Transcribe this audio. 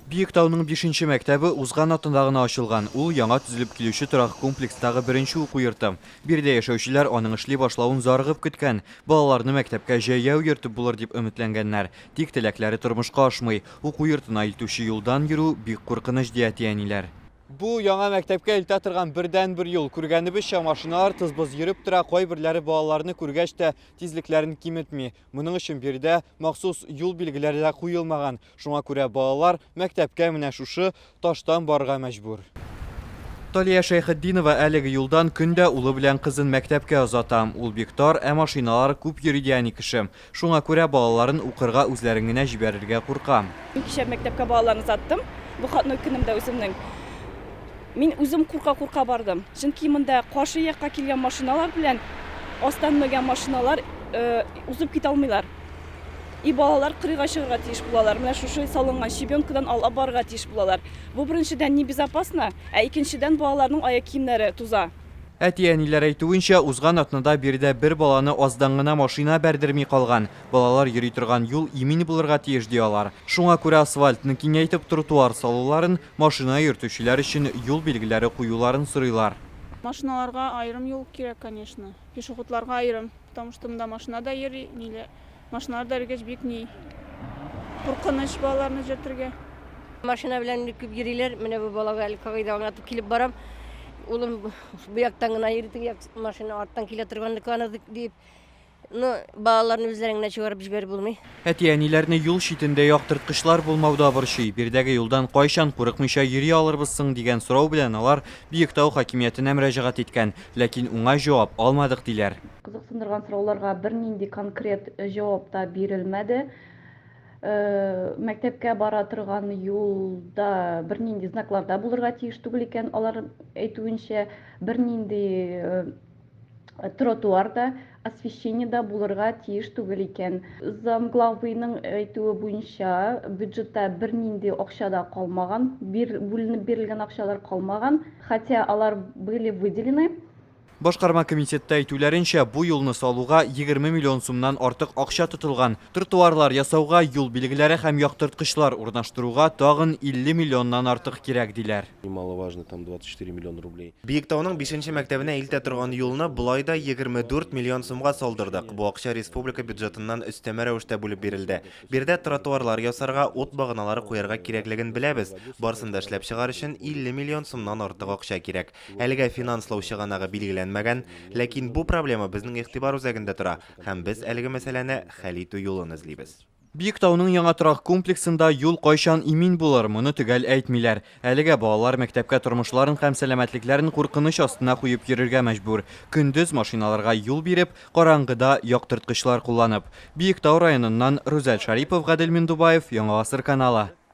Биектауның бишенче мәктәбе узган атнада гына ачылган. Ул яңа төзелеп килүче торак комплекстагы беренче уку йорты. Биредә яшәүчеләр аның эшли башлавын зарыгып көткән. Балаларны мәктәпкә җәяү йөртеп булыр дип өметләнгәннәр. Тик теләкләре тормышка ашмый. Уку йортына илтүче юлдан йөрү бик куркыныч, ди әти-әниләр. Бу яңа мәктәпкә илтә торган бердәнбер юл. Күргәнебезчә, машиналар тыз-быз йөреп тора, кайберләре балаларны күргәч тә тизлекләрен киметми. Моның өчен биредә махсус юл билгеләре дә куелмаган. Шуңа күрә балалар мәктәпкә менә шушы таштан барырга мәҗбүр. Талия Шәйхетдинова әлеге юлдан көн дә улы белән кызын мәктәпкә озата. Ул бик тар, ә машиналар күп йөри, ди әни кеше. Шуңа күрә балаларын укырга үзләрен генә җибәрергә курка. Мин кичә мәктәпкә балаларны озаттым. Выходной көнемдә үземнең. Мин үзем курка-курка бардым. Чөнки монда каршы якка килгән машиналар белән астан менгән машиналар узып китә алмыйлар. И балалар кырыйга чыгарга тиеш булалар. Менә шушы салынган щебенкадан алып барырга тиеш булалар. Бу беренчедән небезопасно, ә икенчедән балаларның аяк киемнәре туза. Әти-әниләр әйтүенчә, узган атнада биредә бер баланы аздан гына машина бәрдерми калган. Балалар йөри торган юл имин булырга тиеш, ди алар. Шуңа күрә асфальтны киңәйтеп тротуар салуларын, машина йөртүчеләр өчен юл билгеләре куюларын сорыйлар. Машиналарга аерым юл кирәк, конечно. Пешеходларга аерым. Потому что монда машина да йөри, ниле. Машиналар да йөргәч бик ни. Куркыныч балаларны йөртергә. Машина белән бик күп йөриләр. Менә бу балага әле кагыйдә аңлатып килеп барам. Улым бу яктан гына йөри, теге як машина арттан килә торганныкы аны дип. Ну, балаларны үзләрен генә чыгарып җибәреп булмый. Әти-әниләрне юл читендә яктырткычлар булмау да борчый. Биредәге юлдан кайчан курыкмыйча йөри алырбыз соң дигән сорау белән алар Биектау хакимиятенә мөрәҗәгать иткән. Ләкин уңай җавап алмадык, диләр. Кызыксындырган сорауларга бернинди конкрет җавап та бирелмәде. Мәктәпкә бара торган юлда бернинди знаклар да булырга тиеш түгел икән, алар әйтүенчә, бернинди тротуар да, освещение да булырга тиеш түгел икән. Замглавыйның әйтүе буенча, бюджетта бернинди акча да калмаган, бүленеп бирелгән акчалар калмаган, хотя алар были выделены. Башкарма комитетта әйтүләренчә, бу юлны салуга 20 миллион сумнан артык акча тотылган. Тротуарлар ясауга, юл билгеләре һәм яктырткычлар урнаштыруга тагын 50 миллионнан артык кирәк, диләр. Немаловажно, там 24 миллиона рублей. Биектауның бишенче мәктәбенә илтә торган юлны болай да 24 миллион сумга салдырдык. Бу акча республика бюджетыннан өстәмә рәвештә бүлеп бирелде. Биредә тротуарлар ясарга, ут баганалары куярга кирәклеген беләбез. Барысын да эшләп чыгар өчен 50 миллион сумнан артык акча кирәк. Әлегә финанслау чыганагы билгеләнмәгән, ләкин бу проблема безнең игътибар үзәгендә тора һәм без әлеге мәсьәләне хәл итү юлын эзлибез. Биектауның яңа торак комплексында юл кайчан имин булыр, моны төгәл әйтмиләр. Әлегә балалар мәктәпкә тормышларын һәм сәламәтлекләрен куркыныч астына куеп йөрергә мәҗбүр. Көндез машиналарга юл биреп, караңгыда яктырткычлар кулланып. Биектау районыннан Рүзәл Шарипов, Гадел Миндубаев, Яңа Гасыр каналы.